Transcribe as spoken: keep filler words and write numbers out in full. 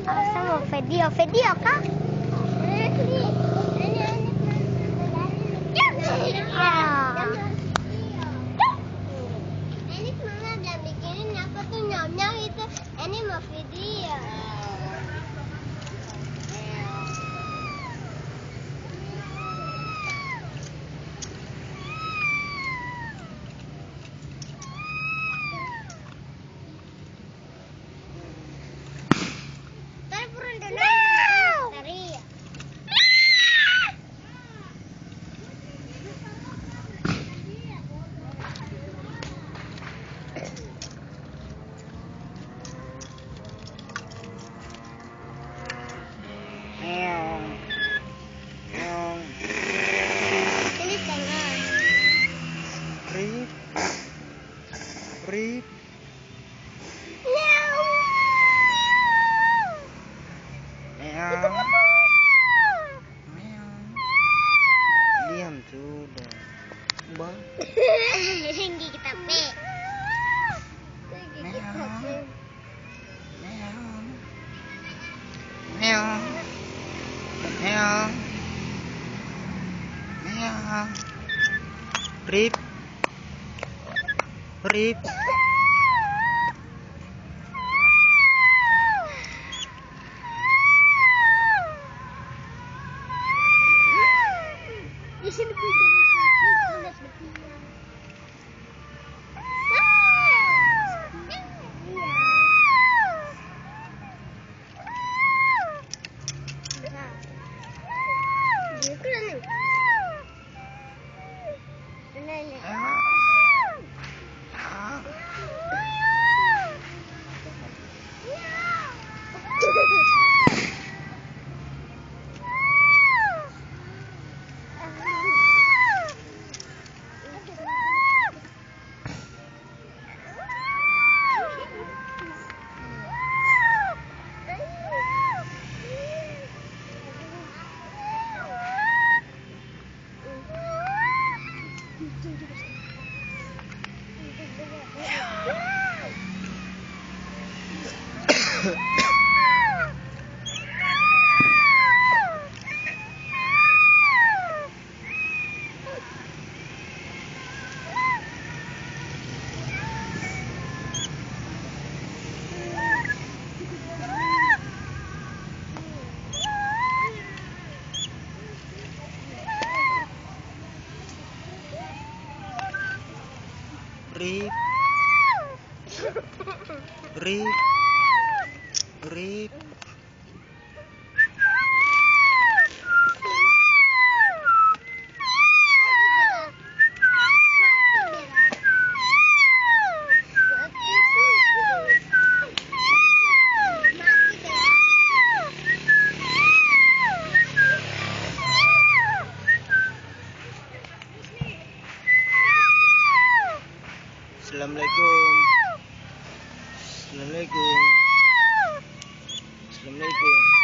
Awas mo video, video ka? Ah. Ini mama bilang bikinin apa tuh nyam-nyam itu. Ini mau video. Rip. Rip. Meow. Meow. Diam sudah. Bah. Gigit ape? Meow. Meow. Meow. Meow. Meow. Rip. Rip. Rip. Rip. Rip. Assalamualaikum. Assalamualaikum. Assalamualaikum.